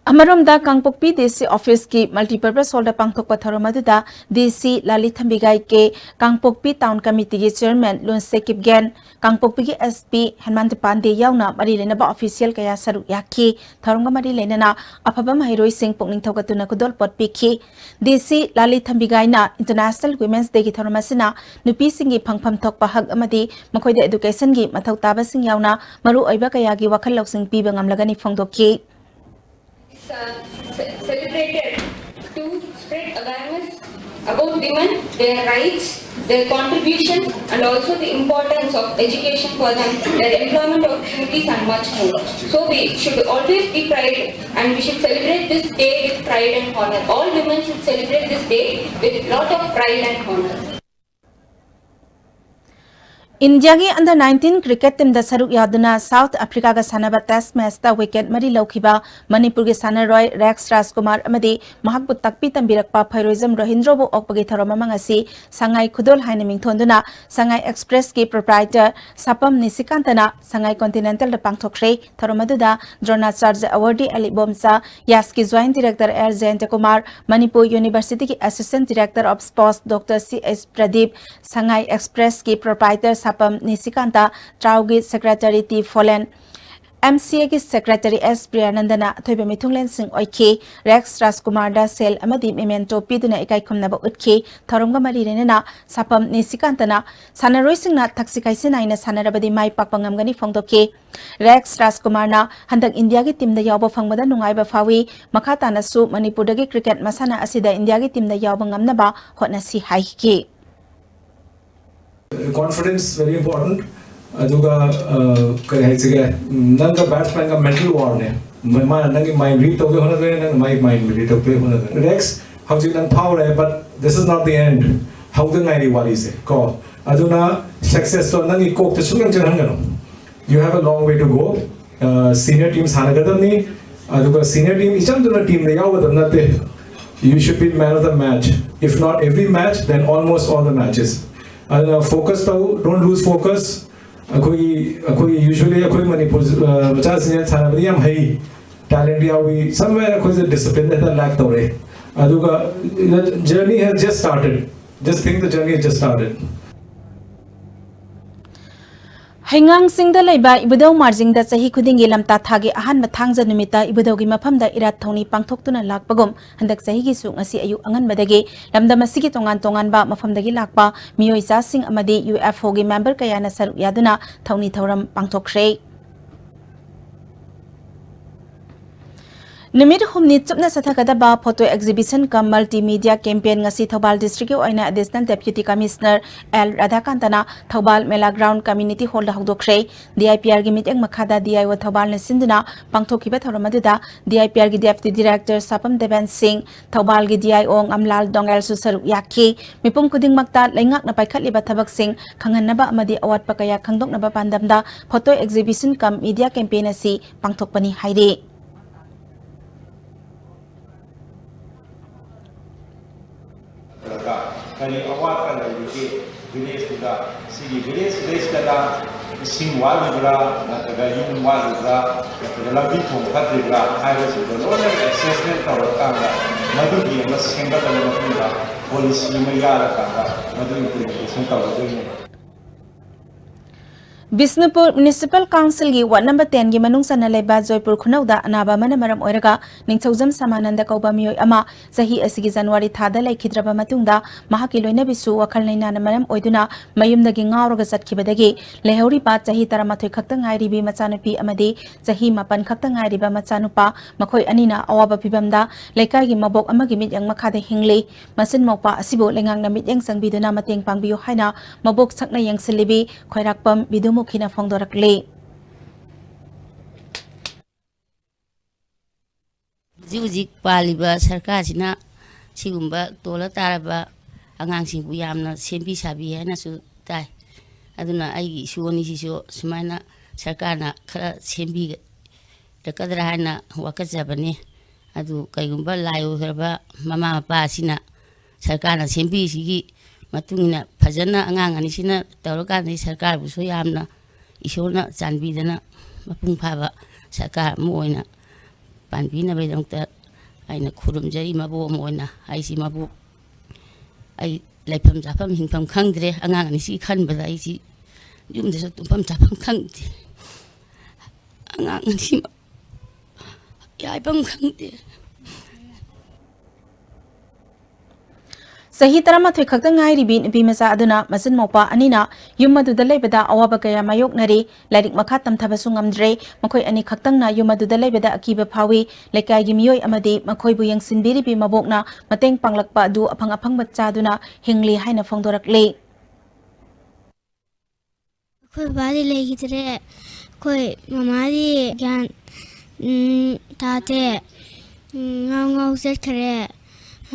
ꯑꯃꯔꯣꯝꯗ ꯀꯥꯡꯄꯣꯛꯄꯤ DC officeꯀꯤ multipurpose hallꯗ ꯄꯥꯡꯊꯣꯛꯄ ꯊꯧꯔꯝ ꯑꯗꯨꯗ DC ꯂꯥꯂꯤ ꯊꯝꯕꯤꯒꯥꯏ ꯀꯦ, ꯀꯥꯡꯄꯣꯛꯄꯤ town committeeꯒꯤ chairman ꯂꯨꯟꯁꯦ ꯀꯤꯞꯒꯦꯟ, ꯀꯥꯡꯄꯣꯛꯄꯤꯒꯤ SP ꯍꯦꯃꯟꯇ ꯄꯥꯟꯗꯦ ꯌꯥꯎꯅ ꯃꯔꯤ ꯂꯩꯅꯕ official ꯀꯌꯥ ꯁꯔꯨꯛ ꯌꯥꯈꯤ꯫ ꯊꯧꯔꯝꯒ ꯃꯔꯤ ꯂꯩꯅꯅ ꯑꯐꯕ ꯃꯍꯩꯔꯣꯏꯁꯤꯡ ꯄꯨꯛꯅꯤꯡ ꯊꯧꯒꯠꯇꯨꯅ ꯈꯨꯗꯣꯜꯄꯣꯠ ꯄꯤꯈꯤ꯫ DC ꯂꯥꯂꯤ ꯊꯝꯕꯤꯒꯥꯏꯅ International Women's Dayꯒꯤ ꯊꯧꯔꯝ ꯑꯁꯤꯅ ꯅꯨꯄꯤꯁꯤꯡꯒꯤ ꯐꯪꯐꯝ ꯊꯣꯛꯄ ꯍꯛ ꯑꯃꯗꯤ ꯃꯈꯣꯏꯗ educationꯒꯤ ꯃꯊꯧ ꯇꯥꯕꯁꯤꯡ ꯌꯥꯎꯅ ꯃꯔꯨꯑꯣꯏꯕ ꯀꯌꯥꯒꯤ ꯋꯥꯈꯜ ꯂꯧꯁꯤꯡ ꯄꯤꯕ ꯉꯝꯂꯒꯅꯤ ꯐꯣꯡꯗꯣꯛꯈꯤ꯫ It's, uh, ce-, celebrated to spread awareness about women, their rights, their contribution, and also the importance of education for them, their employment opportunities, and much more. So we should always be pride, and we should celebrate this day with pride and honor. All women should celebrate this day with lot of pride and honor. ꯏꯟꯗꯤꯌꯥꯒꯤ under nineteen cricket teamꯗ ꯁꯔꯨꯛ ꯌꯥꯗꯨꯅ South Africaꯒ ꯁꯥꯟꯅꯕ test matchꯇ wicket ꯃꯔꯤ ꯂꯧꯈꯤꯕ ꯃꯅꯤꯄꯨꯔꯒꯤ ꯁꯥꯟꯅꯔꯣꯏ ꯔꯦꯛꯁ ꯔꯥꯖꯀꯨꯃꯥꯔ ꯑꯃꯗꯤ ꯃꯍꯥꯛꯄꯨ ꯇꯥꯛꯄꯤ ꯇꯝꯕꯤꯔꯛꯄ ꯐꯩꯔꯣꯏꯖꯝ ꯔꯣꯍꯤꯟꯗ꯭ꯔꯣꯕꯨ ꯑꯣꯛꯄꯒꯤ ꯊꯧꯔꯝ ꯑꯃ ꯉꯁꯤ ꯁꯉꯥꯏ ꯈꯨꯗꯣꯜ ꯍꯥꯏꯅ ꯃꯤꯡꯊꯣꯟꯗꯨꯅ ꯁꯉꯥꯏ Expressꯀꯤ proprietor ꯁꯥꯄꯝ ꯅꯤꯁꯤꯀꯥꯟꯇꯅ ꯁꯉꯥꯏ Continentalꯗ ꯄꯥꯡꯊꯣꯛꯈ꯭ꯔꯦ꯫ ꯊꯧꯔꯝ ꯑꯗꯨꯗ ꯗ꯭ꯔꯣꯅꯥꯆꯥꯔꯖ awardee ꯑꯂꯤꯕꯣꯝꯆꯥ, ꯌꯥꯁꯀꯤ joint director L Jayantakumar, Manipur Universityꯒꯤ assistant director of sports Doctor C H Pradeep, Sangai Expressꯀꯤ proprietor ꯁꯥꯄꯝ ꯅꯤꯁꯤꯀꯥꯟꯇ, ꯇ꯭ꯔꯥꯎꯒꯤ secretary T Pholen, M C ꯑꯦꯒꯤ ꯁꯦꯀ꯭ꯔꯦꯇꯔꯤ ꯑꯦꯁ ꯄ꯭ꯔꯤꯌꯥꯅꯟꯗꯅ ꯑꯊꯣꯏꯕ ꯃꯤꯊꯨꯡꯂꯦꯟꯁꯤꯡ ꯑꯣꯏꯈꯤ꯫ ꯔꯦꯛꯁ ꯔꯥꯖꯀꯨꯃꯥꯔꯗ ꯁꯦꯜ ꯑꯃꯗꯤ ꯃꯦꯃꯦꯟꯇꯣ ꯄꯤꯗꯨꯅ ꯏꯀꯥꯏ ꯈꯨꯝꯅꯕ ꯎꯠꯈꯤ꯫ ꯊꯧꯔꯝꯒ ꯃꯔꯤ ꯂꯩꯅꯅ ꯁꯥꯄꯝ ꯅꯤꯁꯤꯀꯥꯟꯇꯅ ꯁꯥꯟꯅꯔꯣꯏꯁꯤꯡꯅ ꯊꯛꯁꯤ ꯈꯥꯁꯤ ꯅꯥꯏꯅ ꯁꯥꯟꯅꯔꯕꯗꯤ ꯃꯥꯏ ꯄꯥꯛꯄ ꯉꯝꯒꯅꯤ ꯐꯣꯡꯗꯣꯛꯈꯤ꯫ ꯔꯦꯛꯁ ꯔꯥꯖꯀꯨꯃꯥꯔꯅ ꯍꯟꯗꯛ ꯏꯟꯗꯤꯌꯥꯒꯤ ꯇꯤꯝꯗ ꯌꯥꯎꯕ ꯐꯪꯕꯗ ꯅꯨꯡꯉꯥꯏꯕ ꯐꯥꯎꯏ꯫ ꯃꯈꯥ ꯇꯥꯅꯁꯨ ꯃꯅꯤꯄꯨꯔꯗꯒꯤ ꯀ꯭ꯔꯤꯀꯦꯠ ꯃꯁꯥꯟꯅ ꯑꯁꯤꯗ ꯏꯟꯗꯤꯌꯥꯒꯤ ꯇꯤꯝꯗ ꯌꯥꯎꯕ ꯉꯝꯅꯕ ꯍꯣꯠꯅꯁꯤ ꯍꯥꯏꯈꯤ꯫ Confidence very important. ꯑꯗꯨꯒ ꯀꯔꯤ ꯍꯥꯏꯁꯤꯒꯦ, ꯅꯪꯒ ꯕꯦꯠꯁꯃꯦꯟꯒ ꯃꯦꯟꯇꯦꯜ ꯋꯥꯔꯅꯦ꯫ ꯃꯥꯅ ꯅꯪꯒꯤ ꯃꯥꯏꯟ ꯔꯤꯗ ꯇꯧꯒꯦ ꯍꯣꯠꯅꯗꯣꯏꯅꯦ, ꯅꯪꯅ ꯃꯥꯒꯤ ꯃꯥꯏꯟ ꯔꯤꯗ ꯇꯧꯒꯦ ꯍꯣꯠꯅꯗꯣꯏꯅꯦ꯫ ꯔꯦꯛꯁ, ꯍꯧꯖꯤꯛ ꯅꯪ ꯐꯥꯎꯔꯦ, but this is not the end. ꯍꯧꯗ ꯉꯥꯏꯔꯤ ꯋꯥꯔꯤꯁꯦ ꯀꯣ꯫ ꯑꯗꯨꯅ ꯁꯛꯁꯦꯁꯇꯣ ꯅꯪꯒꯤ ꯀꯣꯛꯇ ꯁꯨꯡꯆꯪ ꯆꯪꯍꯟꯒꯅꯨ꯫ You have a long way to go. Senior team ꯁꯥꯟꯅꯒꯗꯕꯅꯤ꯫ ꯑꯗꯨꯒ ꯁꯤꯅꯤꯌꯔ ꯇꯤꯝ ꯏꯆꯝ ꯆꯝꯅ ꯇꯤꯝꯗ ꯌꯥꯎꯒꯗꯕ ꯅꯠꯇꯦ꯫ You should be man of the match. If not every match, then almost all the matches. ꯑꯗꯨꯅ ꯐꯣꯀꯁ ꯇꯧ, don't lose focus. ꯑꯩꯈꯣꯏꯒꯤ ꯑꯩꯈꯣꯏꯒꯤ usually ꯑꯩꯈꯣꯏ ꯃꯅꯤꯄꯨꯔ ꯃꯆꯥꯁꯤꯡꯁꯦ ꯁꯥꯟꯅꯕꯗꯤ ꯌꯥꯝ ꯍꯩ, ꯇꯦꯂꯦꯟꯠ ꯌꯥꯎꯏ, somewhere ꯑꯩꯈꯣꯏꯁꯦ ꯗꯤꯁꯤꯄ꯭ꯂꯤꯟ ꯍꯦꯛꯇ ꯂꯦꯛ ꯇꯧꯔꯛꯑꯦ꯫ ꯑꯗꯨꯒ journey has just started. Just think the journey has just started. ꯍꯩꯉꯥꯡ ꯆꯤꯡꯗ ꯂꯩꯕ ꯏꯕꯨꯙꯧ ꯃꯥꯔꯖꯤꯡꯗ ꯆꯍꯤ ꯈꯨꯗꯤꯡꯒꯤ ꯂꯝꯇꯥ ꯊꯥꯒꯤ ꯑꯍꯥꯟꯕ ꯊꯥꯡꯖ ꯅꯨꯃꯤꯠꯇ ꯏꯕꯨꯙꯧꯒꯤ ꯃꯐꯝꯗ ꯏꯔꯥꯠ ꯊꯧꯅꯤ ꯄꯥꯡꯊꯣꯛꯇꯨꯅ ꯂꯥꯛꯄꯒꯨꯝ, ꯍꯟꯗꯛ ꯆꯍꯤꯒꯤꯁꯨ ꯉꯁꯤ ꯑꯌꯨꯛ ꯑꯉꯟꯕꯗꯒꯤ ꯂꯝꯗꯝ ꯑꯁꯤꯒꯤ ꯇꯣꯉꯥꯟ ꯇꯣꯉꯥꯟꯕ ꯃꯐꯝꯗꯒꯤ ꯂꯥꯛꯄ ꯃꯤꯑꯣꯏ ꯆꯥꯁꯤꯡ ꯑꯃꯗꯤ ꯌꯨ ꯑꯦꯐ ꯑꯣꯒꯤ ꯃꯦꯝꯕꯔ ꯀꯌꯥꯅ ꯁꯔꯨꯛ ꯌꯥꯗꯨꯅ ꯊꯧꯅꯤ ꯊꯧꯔꯝ ꯄꯥꯡꯊꯣꯛꯈ꯭ꯔꯦ꯫ ꯅꯨꯃꯤꯠ ꯍꯨꯝꯅꯤ ꯆꯨꯞꯅ ꯆꯠꯊꯒꯗꯕ photo exhibition cum multimedia campaign ꯉꯁꯤ ꯊꯧꯕꯥꯜ district ꯀꯤ ꯑꯣꯏꯅ Additional Deputy Commissioner ꯑꯦꯜ ꯔꯥꯙꯥꯀꯥꯟꯇꯅ Thoubal Mela ground community hall ꯗ ꯍꯧꯗꯣꯛꯈ꯭ꯔꯦ꯫ ꯗꯤ ꯑꯥꯏ ꯄꯤ ꯑꯥꯔ ꯒꯤ ꯃꯤꯠꯌꯦꯡ ꯃꯈꯥꯗ ꯗꯤ ꯑꯥꯏ ꯑꯣ ꯊꯧꯕꯥꯜꯅ ꯁꯤꯟꯗꯨꯅ ꯄꯥꯡꯊꯣꯛꯈꯤꯕ ꯊꯧꯔꯝ ꯑꯗꯨꯗ ꯗꯤ ꯑꯥꯏ ꯄꯤ ꯑꯥꯔ ꯒꯤ Deputy Director ꯁꯥꯄꯝ ꯗꯦꯕꯦꯟ ꯁꯤꯡ, ꯊꯧꯕꯥꯜꯒꯤ ꯗꯤ ꯑꯥꯏ ꯑꯣ ꯉꯝꯂꯥꯜ ꯗꯣꯡꯒꯦꯜꯁꯨ ꯁꯔꯨꯛ ꯌꯥꯈꯤ꯫ ꯃꯤꯄꯨꯝ ꯈꯨꯗꯤꯡꯃꯛꯇ ꯂꯩꯉꯥꯛꯅ ꯄꯥꯏꯈꯠꯂꯤꯕ ꯊꯕꯛꯁꯤꯡ ꯈꯪꯍꯟꯅꯕ ꯑꯃꯗꯤ ꯑꯋꯥꯠꯄ ꯀꯌꯥ ꯈꯪꯗꯣꯛꯅꯕ ꯄꯥꯟꯗꯝꯗ photo exhibition cum media campaign ꯑꯁꯤ ꯄꯥꯡꯊꯣꯛꯄꯅꯤ ꯍꯥꯏꯔꯤ꯫ ꯀꯔꯤ ꯑꯋꯥꯠꯄ ꯂꯩꯔꯤꯒꯦ ꯚꯤꯂꯦꯖꯇꯨꯗ? ꯁꯤꯒꯤ ꯚꯤꯂꯦꯖꯁꯤꯗꯩꯁꯤꯗꯅ ꯏꯁꯤꯡ ꯋꯥꯠꯂꯤꯕ꯭ꯔꯥ, ꯅꯠꯇ꯭ꯔꯒ ꯌꯨꯝ ꯋꯥꯠꯂꯤꯕ꯭ꯔꯥ, ꯅꯠꯇ꯭ꯔꯒ ꯂꯝꯕꯤ ꯊꯣꯡ ꯐꯠꯇ꯭ꯔꯤꯕ꯭ꯔꯥ ꯍꯥꯏꯕꯁꯤꯡꯗꯣ ꯂꯣꯏꯅ ꯑꯦꯁꯦꯁꯃꯦꯟ ꯇꯧꯔꯀꯥꯟꯗ, ꯃꯗꯨꯒꯤ ꯑꯃ ꯁꯦꯝꯒꯠꯂꯕ ꯃꯇꯨꯡꯗ ꯄꯣꯂꯤꯁꯤ ꯑꯃ ꯌꯥꯜꯂꯀꯥꯟꯗ ꯃꯗꯨ ꯏꯝꯄ꯭ꯂꯤꯃꯦꯟꯇꯦꯁꯟ ꯇꯧꯒꯗꯣꯏꯅꯦꯕ꯫ ꯕꯤꯁꯅꯨꯄꯨꯔ ꯃ꯭ꯌꯨꯅꯤꯁꯤꯄꯥꯜ ꯀꯥꯎꯟꯁꯤꯜꯒꯤ ꯋꯥꯔꯗ ꯅꯝꯕꯔ ꯇꯦꯟꯒꯤ ꯃꯅꯨꯡ ꯆꯟꯅ ꯂꯩꯕ ꯖꯣꯏꯄꯨꯔ ꯈꯨꯅꯧꯗ ꯑꯅꯥꯕ ꯑꯃꯅ ꯃꯔꯝ ꯑꯣꯏꯔꯒ ꯅꯤꯡꯊꯧꯖꯝ ꯁꯃꯥꯅꯟꯗ ꯀꯧꯕ ꯃꯤꯑꯣꯏ ꯑꯃ ꯆꯍꯤ ꯑꯁꯤꯒꯤ ꯖꯅꯋꯥꯔꯤ ꯊꯥꯗ ꯂꯩꯈꯤꯗ꯭ꯔꯕ ꯃꯇꯨꯡꯗ, ꯃꯍꯥꯛꯀꯤ ꯂꯣꯏꯅꯕꯤꯁꯨ ꯋꯥꯈꯜ ꯂꯩꯅꯥꯅ ꯃꯔꯝ ꯑꯣꯏꯗꯨꯅ ꯃꯌꯨꯝꯗꯒꯤ ꯉꯥꯎꯔꯒ ꯆꯠꯈꯤꯕꯗꯒꯤ, ꯂꯩꯍꯧꯔꯤꯕ ꯆꯍꯤ ꯇꯔꯥꯃꯥꯊꯣꯏ ꯈꯛꯇ ꯉꯥꯏꯔꯤꯕꯤ ꯃꯆꯥꯅꯨꯄꯤ ꯑꯃꯗꯤ ꯆꯍꯤ ꯃꯥꯄꯟ ꯈꯛꯇ ꯉꯥꯏꯔꯤꯕ ꯃꯆꯥꯅꯨꯄꯥ, ꯃꯈꯣꯏ ꯑꯅꯤꯅ ꯑꯋꯥꯕ ꯐꯤꯚꯝꯗ ꯂꯩꯀꯥꯏꯒꯤ ꯃꯕꯣꯛ ꯑꯃꯒꯤ ꯃꯤꯠꯌꯦꯡ ꯃꯈꯥꯗ ꯍꯤꯡꯂꯤ꯫ ꯃꯆꯤꯟ ꯃꯧꯄꯥ ꯑꯁꯤꯕꯨ ꯂꯩꯉꯥꯛꯅ ꯃꯤꯠꯌꯦꯡ ꯆꯪꯕꯤꯗꯨꯅ ꯃꯇꯦꯡ ꯄꯥꯡꯕꯤꯌꯨ ꯍꯥꯏꯅ ꯃꯕꯣꯛ ꯁꯛꯅ ꯌꯦꯡꯁꯤꯜꯂꯤꯕꯤ ꯈ꯭ꯋꯥꯏꯔꯥꯛꯄꯝ ꯕꯤꯗꯨꯃꯨꯈꯤꯅ ꯐꯣꯡꯗꯣꯔꯛꯂꯤ꯫ ꯍꯧꯖꯤꯛ ꯍꯧꯖꯤꯛ ꯄꯥꯜꯂꯤꯕ ꯁꯔꯀꯥꯔꯁꯤꯅ ꯁꯤꯒꯨꯝꯕ ꯇꯣꯜꯂ ꯇꯥꯔꯕ ꯑꯉꯥꯡꯁꯤꯡꯕꯨ ꯌꯥꯝꯅ ꯁꯦꯝꯕꯤ ꯁꯥꯕꯤ ꯍꯥꯏꯅꯁꯨ ꯇꯥꯏ꯫ ꯑꯗꯨꯅ ꯑꯩꯒꯤ ꯏꯁꯨ ꯑꯅꯤꯁꯤꯁꯨ ꯁꯨꯃꯥꯏꯅ ꯁꯔꯀꯥꯔꯅ ꯈꯔ ꯁꯦꯝꯕꯤꯔꯛꯀꯗ꯭ꯔꯥ ꯍꯥꯏꯅ ꯋꯥꯀꯠꯆꯕꯅꯤ꯫ ꯑꯗꯨ ꯀꯩꯒꯨꯝꯕ ꯂꯥꯏ ꯑꯣꯏꯈ꯭ꯔꯕ ꯃꯃꯥ ꯃꯄꯥ ꯑꯁꯤꯅ ꯁꯔꯀꯥꯔꯅ ꯁꯦꯝꯕꯤꯔꯤꯁꯤꯒꯤ ꯃꯇꯨꯡ ꯏꯟꯅ ꯐꯖꯅ ꯑꯉꯥꯡ ꯑꯅꯤꯁꯤꯅ ꯇꯧꯔꯀꯥꯟꯗꯗꯤ ꯁꯔꯀꯥꯔꯕꯨꯁꯨ ꯌꯥꯝꯅ ꯏꯁꯣꯔꯅ ꯆꯥꯟꯕꯤꯗꯅ ꯃꯄꯨꯡ ꯐꯥꯕ ꯁꯔꯀꯥꯔ ꯑꯃ ꯑꯣꯏꯅ ꯄꯥꯟꯕꯤꯅꯕꯒꯤꯗꯃꯛꯇ ꯑꯩꯅ ꯈꯨꯔꯨꯝꯖꯔꯤ꯫ ꯃꯕꯣꯛ ꯑꯃ ꯑꯣꯏꯅ ꯑꯩꯁꯤ ꯃꯕꯣꯛ ꯑꯩ ꯂꯩꯐꯝ ꯆꯥꯐꯝ ꯍꯤꯡꯐꯝ ꯈꯪꯗ꯭ꯔꯦ꯫ ꯑꯉꯥꯡ ꯑꯅꯤꯁꯤ ꯈꯟꯕꯗ ꯑꯩꯁꯤ ꯌꯨꯝꯗꯁꯨ ꯇꯨꯝꯐꯝ ꯆꯥꯐꯝ ꯈꯪꯗꯦ꯫ ꯑꯉꯥꯡ ꯑꯅꯤꯁꯤ ꯌꯥꯏꯐꯝ ꯈꯪꯗꯦ꯫ ꯆꯍꯤ ꯇꯔꯥꯃꯥꯊꯣꯏ ꯈꯛꯇ ꯉꯥꯏꯔꯤꯕꯤ ꯅꯨꯄꯤ ꯃꯆꯥ ꯑꯗꯨꯅ ꯃꯆꯤꯟ ꯃꯧꯄꯥ ꯑꯅꯤꯅ ꯌꯨꯝ ꯑꯗꯨꯗ ꯂꯩꯕꯗ ꯑꯋꯥꯕ ꯀꯌꯥ ꯃꯥꯌꯣꯛꯅꯔꯤ꯫ ꯂꯥꯏꯔꯤꯛ ꯃꯈꯥ ꯇꯝꯊꯕꯁꯨ ꯉꯝꯗ꯭ꯔꯦ꯫ ꯃꯈꯣꯏ ꯑꯅꯤ ꯈꯛꯇꯪꯅ ꯌꯨꯝ ꯑꯗꯨꯗ ꯂꯩꯕꯗ ꯑꯀꯤꯕ ꯐꯥꯎꯏ꯫ ꯂꯩꯀꯥꯏꯒꯤ ꯃꯤꯑꯣꯏ ꯑꯃꯗꯤ ꯃꯈꯣꯏꯕꯨ ꯌꯦꯡꯁꯤꯟꯕꯤꯔꯤꯕꯤ ꯃꯕꯣꯛꯅ ꯃꯇꯦꯡ ꯄꯥꯡꯂꯛꯄ ꯑꯗꯨ ꯑꯐꯪ ꯑꯐꯪꯕ ꯆꯥꯗꯨꯅ ꯍꯤꯡꯂꯤ ꯍꯥꯏꯅ ꯐꯣꯡꯗꯣꯔꯛꯂꯤ꯫ ꯑꯩꯈꯣꯏ ꯕꯕꯥꯗꯤ ꯂꯩꯈꯤꯗ꯭ꯔꯦ꯫ ꯑꯩꯈꯣꯏ ꯃꯃꯥꯗꯤ ꯒ꯭ꯌꯥꯟ, ꯎꯝ, ꯇꯥꯗꯦ꯫ ꯎꯝ, ꯉꯥꯎ ꯉꯥꯎ ꯆꯠꯈ꯭ꯔꯦ꯫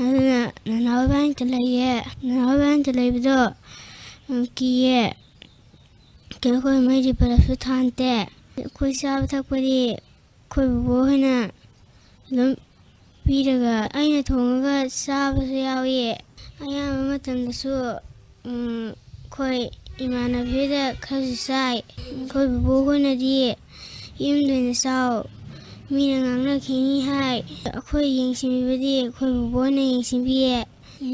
ꯑꯗꯨꯅ ꯅꯅꯥꯎ ꯏꯕꯥꯅꯤꯇ ꯂꯩꯌꯦ꯫ ꯅꯅꯥꯎ ꯏꯕꯥꯅꯤꯇ ꯂꯩꯕꯗꯣ, ꯎꯝ, ꯀꯤꯌꯦ꯫ ꯑꯩꯈꯣꯏ ꯃꯩꯗꯤ ꯕꯂꯞꯁꯨ ꯊꯥꯟꯗꯦ꯫ ꯑꯩꯈꯣꯏ ꯆꯥꯕ ꯊꯛꯄꯗꯤ ꯑꯩꯈꯣꯏ ꯕꯣꯕꯣ ꯍꯣꯏꯅ ꯑꯗꯨꯝ ꯄꯤꯔꯒ ꯑꯩꯅ ꯊꯣꯡꯉꯒ ꯆꯥꯕꯁꯨ ꯌꯥꯎꯏ꯫ ꯑꯌꯥꯝꯕ ꯃꯇꯝꯗꯁꯨ, ꯎꯝ, ꯑꯩꯈꯣꯏ ꯏꯃꯥꯟꯅꯕꯤ ꯍꯣꯏꯗ ꯈꯔꯁꯨ ꯆꯥꯏ꯫ ꯑꯩꯈꯣꯏ ꯕꯣꯕꯣ ꯍꯣꯏꯅꯗꯤ "ꯌꯨꯝꯗ ꯑꯣꯏꯅ ꯆꯥꯎ, ꯃꯤꯅ ꯉꯥꯡꯅꯈꯤꯅꯤ" ꯍꯥꯏ꯫ ꯑꯩꯈꯣꯏ ꯌꯦꯡꯁꯤꯟꯕꯤꯕꯗꯤ ꯑꯩꯈꯣꯏ ꯕꯣꯕꯣ ꯍꯣꯏꯅ ꯌꯦꯡꯁꯤꯟꯕꯤꯌꯦ꯫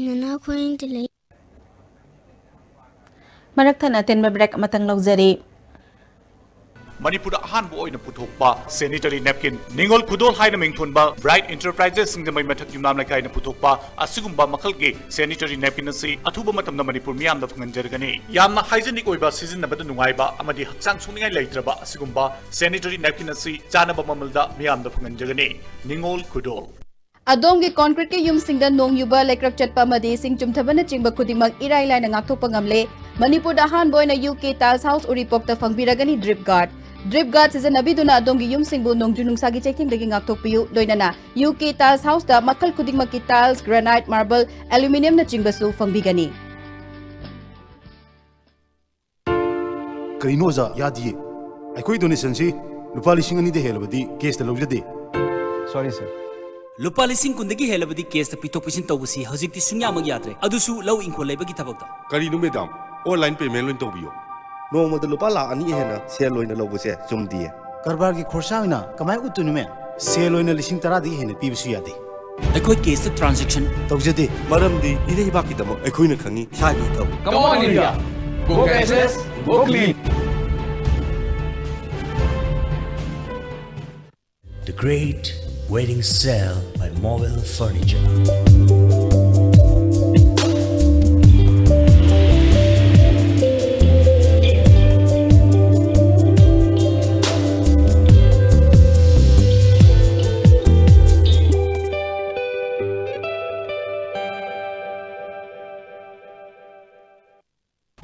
ꯅꯅꯥꯎ ꯑꯩꯈꯣꯏ ꯑꯅꯤꯇ ꯂꯩ꯫ ꯃꯔꯛ ꯊꯠꯅ ꯑꯇꯦꯟꯕ ꯕ꯭ꯔꯦꯛ ꯑꯃꯇꯪ ꯂꯧꯖꯔꯤ꯫ ꯃꯅꯤꯄꯨꯔꯗ ꯑꯍꯥꯟꯕ ꯑꯣꯏꯅ ꯄꯨꯊꯣꯛꯄ sanitary napkin, ꯅꯤꯉꯣꯜ ꯈꯨꯗꯣꯜ ꯍꯥꯏꯅ ꯃꯤꯡꯊꯣꯟꯕ Bright Enterprises ꯁꯤꯡꯖꯃꯩ ꯃꯊꯛ ꯌꯨꯝꯅꯥꯝ ꯂꯩꯀꯥꯏꯅ ꯄꯨꯊꯣꯛꯄ ꯑꯁꯤꯒꯨꯝꯕ ꯃꯈꯜꯒꯤ sanitary napkin ꯑꯁꯤ ꯑꯊꯨꯕ ꯃꯇꯝꯗ ꯃꯅꯤꯄꯨꯔ ꯃꯤꯌꯥꯝꯗ ꯐꯪꯍꯟꯖꯔꯒꯅꯤ꯫ ꯌꯥꯝꯅ hygienic ꯑꯣꯏꯕ, ꯁꯤꯖꯤꯟꯅꯕꯗ ꯅꯨꯡꯉꯥꯏꯕ ꯑꯃꯗꯤ ꯍꯛꯆꯥꯡ ꯁꯣꯛꯅꯤꯡꯉꯥꯏ ꯂꯩꯇ꯭ꯔꯕ ꯑꯁꯤꯒꯨꯝꯕ sanitary napkin ꯑꯁꯤ ꯆꯥꯅꯕ ꯃꯃꯜꯗ ꯃꯤꯌꯥꯝꯗ ꯐꯪꯍꯟꯖꯒꯅꯤ꯫ ꯅꯤꯉꯣꯜ ꯈꯨꯗꯣꯜ꯫ ꯑꯗꯣꯝꯒꯤ concrete ꯀꯤ ꯌꯨꯝꯁꯤꯡꯗ ꯅꯣꯡ ꯌꯨꯕ, ꯂꯩꯀ꯭ꯔꯛ ꯆꯠꯄ ꯑꯃꯗꯤ ꯏꯁꯤꯡ ꯆꯨꯝꯊꯕꯅꯆꯤꯡꯕ ꯈꯨꯗꯤꯡꯃꯛ ꯏꯔꯥꯏ ꯂꯥꯏꯅ ꯉꯥꯛꯊꯣꯛꯄ ꯉꯝꯂꯦ꯫ ꯃꯅꯤꯄꯨꯔꯗ ꯑꯍꯥꯟꯕ ꯑꯣꯏꯅ U K Tiles House ꯎꯔꯤꯄꯣꯛꯇ ꯐꯪꯕꯤꯔꯒꯅꯤ drip guard꯫ Drip guard ꯁꯤꯖꯤꯟꯅꯕꯤꯗꯨꯅ ꯑꯗꯣꯝꯒꯤ ꯌꯨꯝꯁꯤꯡꯕꯨ ꯅꯣꯡꯖꯨ ꯅꯨꯡꯁꯥꯒꯤ ꯆꯩꯊꯦꯡꯗꯒꯤ ꯉꯥꯛꯊꯣꯛꯄꯤꯌꯨ꯫ ꯂꯣꯏꯅꯅ U K Tiles House ꯇ ꯃꯈꯜ ꯈꯨꯗꯤꯡꯃꯛꯀꯤ tiles, granite, marble, aluminium ꯅꯆꯤꯡꯕꯁꯨ ꯐꯪꯕꯤꯒꯅꯤ꯫ ꯀꯩꯅꯣ ꯑꯣꯖꯥ, ꯌꯥꯗꯤꯌꯦ꯫ ꯑꯩꯈꯣꯏ donation ꯁꯤ ꯂꯨꯄꯥ ꯂꯤꯁꯤꯡ ꯑꯅꯤꯗ ꯍꯦꯜꯂꯕꯗꯤ cash ꯇ ꯂꯧꯖꯗꯦ꯫ Sorry sir꯫ ꯂꯨꯄꯥ ꯂꯤꯁꯤꯡ ꯀꯨꯟꯗꯒꯤ ꯍꯦꯜꯂꯕꯗꯤ cash ꯇ ꯄꯤꯊꯣꯛ ꯄꯤꯁꯤꯟ ꯇꯧꯕꯁꯤ ꯍꯧꯖꯤꯛꯇꯤ ꯁꯨꯡꯌꯥꯃꯛ ꯌꯥꯗ꯭ꯔꯦ, ꯑꯗꯨꯁꯨ ꯂꯧ ꯏꯪꯈꯣꯜ ꯂꯩꯕꯒꯤ ꯊꯕꯛꯇ꯫ ꯀꯔꯤꯅꯣ madam? Online payment ꯂꯣꯏꯅ ꯇꯧꯕꯤꯌꯣ꯫ ꯅꯣꯡꯃꯗ ꯂꯨꯄꯥ ꯂꯥꯈ ꯑꯅꯤ ꯍꯦꯟꯅ ꯁꯦꯜ ꯑꯣꯏꯅ ꯂꯧꯕꯁꯦ ꯆꯨꯝꯗꯤꯌꯦ꯫ ꯀꯔꯕꯥꯔꯒꯤ ꯈꯣꯔꯁꯥ ꯑꯣꯏꯅ ꯀꯃꯥꯏꯅ ꯎꯠꯇꯣꯏꯅꯣ, ma'am? ꯁꯦꯜ ꯑꯣꯏꯅ ꯂꯤꯁꯤꯡ ꯇꯔꯥꯗꯒꯤ ꯍꯦꯟꯅ ꯄꯤꯕꯁꯨ ꯌꯥꯗꯦ꯫ ꯑꯩꯈꯣꯏ cash ꯇ transaction ꯇꯧꯖꯗꯦ꯫ ꯃꯔꯝꯗꯤ ꯏꯔꯩꯕꯥꯛꯀꯤꯗꯃꯛ ꯑꯩꯈꯣꯏꯅ ꯈꯪꯉꯤ ꯏꯁꯥꯒꯤ ꯏꯊꯧ꯫ Come on, India! Go cashless, go clean! The Great Wedding Sale by Mobile Furniture.